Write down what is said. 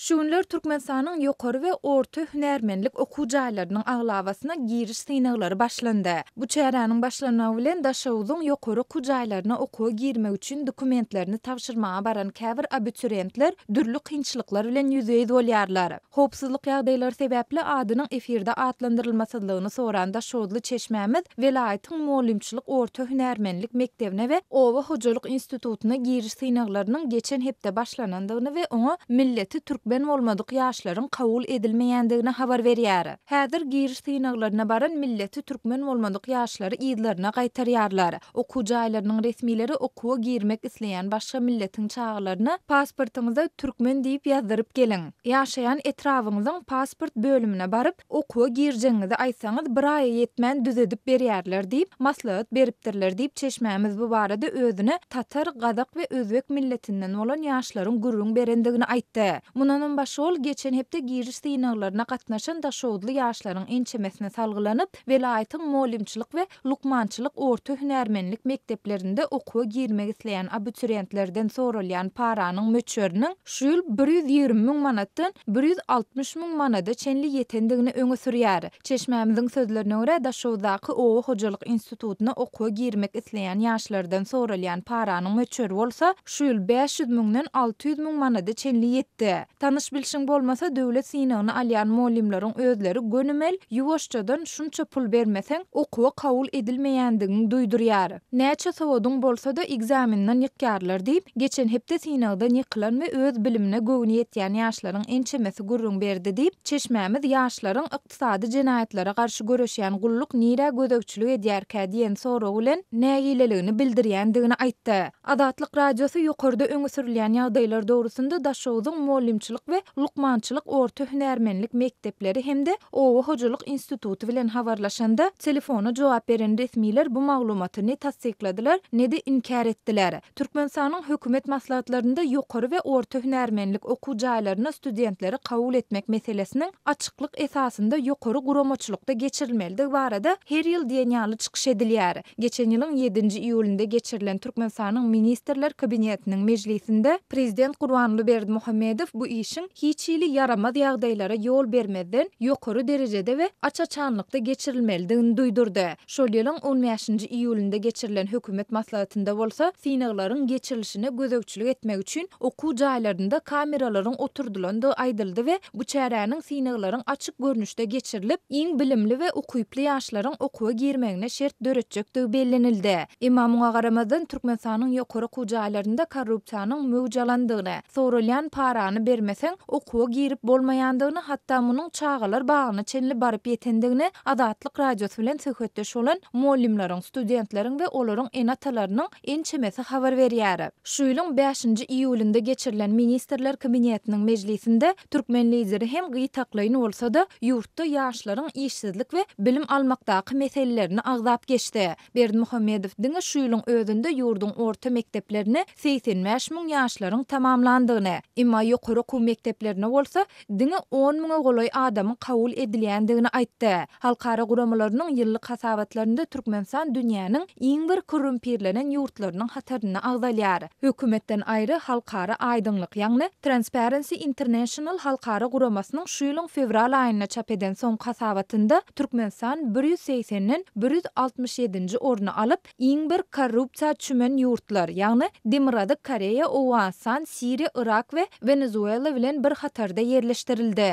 Şu günler Türkmenistanyň ýokary we orta hünärmenlik okuw jaýlarynyň aglabasyna giriş synaglary başlandy. Bu çäräniň başlanmagy bilen Daşoguzyň ýokary okuw jaýlaryna okuwa girmek üçin dokumentlerini tabşyrmaga baran käbir abiturentler dürli kynçylyklar bilen ýüzbe-ýüz bolýarlar. Howpsuzlyk ýagdaýlary sebäpli adynyň efirde atlandyrylmasyzlygyny soran daşoguzly çeşmämiz welaýatyň mugallymçylyk orta hünärmenlik mekdebine we oba hojalyk institutyna giriş synaglarynyň geçen hepde başlanandygyny we oňa milleti türkmen bolmadyk ýaşlaryň kabul edilmeýändigini habar berýär. Häzir giriş synaglaryna baran milleti türkmen bolmadyk ýaşlary yzlaryna gaýtarýarlar. Okuw jaýlarynyň resmileri okuwa girmek isleýän başga milletiň çagalaryna pasportyňyza türkmen diýip ýazdyryp geliň. Ýaşaýan etrabyňyzyň pasport bölümine baryp, okuwa girjegiňizi aýtsaňyz bir aýa ýetmän düzedip berýärler diýip, maslahat beripdirler diýip, çeşmämiz bu barada özüne tatar, gazak we özbek milletinden bolan ýaşlaryň gürrüň berendigini aýtdy. Mundanam başga ol geçen hepde giriş synaglaryna gatnaşan daşoguzly ýaşlaryň ençemesine salgylanyp, welaýatyň mugallymçylyk we lukmançylyk orta hünärmenlik mekdeplerinde okuwa girmek isleýän abiturientlerden soralýan paranyň möçberiniň şu ýyl 120 müň manatdan 160 müň manada çenli ýetendigini öňe sürýär. Çeşmämiziň sözlerine görä, Daşoguzdaky oba hojalyk institutyna okuwa girmek isleýän ýaşlardan soralýan paranyň möçberi bolsa şu ýyl 500 müňden 600 müň manada çenli ýetdi. Tanyş-bilşiň bolmasa, döwlet synagyny alýan mugallymlaryň özleri gönümel, ýuwaşjadan şunça pul bermeseň, okuwa kabul edilmeýändigiňi duýdurýar. Näçe sowadyň bolsa-da, ekzamenden ýykýarlar diýip, geçen hepde synagdan ýykylan we öz bilimine göwni ýetýän ýaşlaryň ençemesi gürrüň berdi diýip, çeşmämiz ýaşlaryň Ykdysady jenaýatlara garşy göreşýän gulluk nirä gözegçilik edýärkä diýen sorag bilen nägileligini bildirýändigini aýtdy. Azatlyk Radiosy ýokarda öňe sürülýän ýagdaýlar dogrusynda Daşoguzyň mugallymçylyk we lukmançylyk orta hünärmenlik mekdepleri hem-de oba hojalyk instituty bilen habarlaşanda, telefona jogap beren resmiler bu maglumaty ne tassykladylar, ne-de inkär etdiler. Türkmenistanyň hökümet maslahatlarynda ýokary we orta hünärmenlik okuw jaýlaryna studentleri kabul etmek meselesiniň açyklyk esasynda ýokary guramaçylykda geçirilmelidigi barada her ýyl diýen ýaly çykyş edilýär. Geçen ýylyň ýedinji iýulynda geçirilen Türkmenistanyň Ministrler Kabinetiniň mejlisinde Prezident Gurbanguly Berdimuhamedow bu işiň hiç hili ýaramaz ýagdaýlara ýol bermezden, ýokary derejede we aç-açanlykda geçirilmelidigini duýdurdy. Şol ýylyň on bäşinji iýulynda geçirilen hökümet maslahatynda bolsa synaglaryň geçirilişine gözegçilik etmek üçin okuw jaýlarynda kameralaryň oturdylandygy aýdyldy we bu çäräniň synaglaryň açyk görnüşde geçirilip, iň bilimli we ukyply ýaşlaryň okuwa girmegine şert döretjekdigi bellenildi. Emma muňa garamazdan, Türkmenistanyň ýokary okuw jaýlarynda korrupsiýanyň möwç alandygyny, soralýan parany bermeseň, okuwa girip bolmaýandygyny, hatda munuň çagalar bagyna çenli baryp ýetendigini Azatlyk Radiosy bilen söhbetdeş bolan mugallymlaryň, studentleriň we olaryň ene-atalarynyň ençemesi habar berýär. Şu ýylyň bäşinji iýulynda geçirilen Ministrler Kabinetiniň mejlisinde türkmen Lideri hem gytaklaýyn bolsa-da, ýurtda ýaşlaryň işsizlik we bilim almakdaky meselelerini agzap geçdi. Berdimuhamedow diňe şu ýylyň özünde ýurduň orta mekdeplerini 85 müň ýaşlaryň tamamlandygyny, emma ýokary okuw mekdeplerine bolsa diňe on müňe golaý adamyň kabul edilýändigini aýtdy. Halkara guramalarynyň ýyllyk hasabatlarynda Türkmenistan dünýäniň iň bir korrumpirlenen ýurtlarynyň hatarynda agzalýar. Hökümetden aýry Halkara aýdyňlyk, ýagny Transparency International halkara guramasynyň şu ýylyň fewral aýynda çap eden soňky hasabatynda Türkmenistan bir ýüz segsenden bir ýüz altmyş ýedinji orny alyp, iň bir korrupsiýa çümen ýurtlar, ýagny Demirgazyk Koreýa, Owganystan, Siriýa, Yrak we Wenezuela bilen bir hatarda ýerleşdirildi.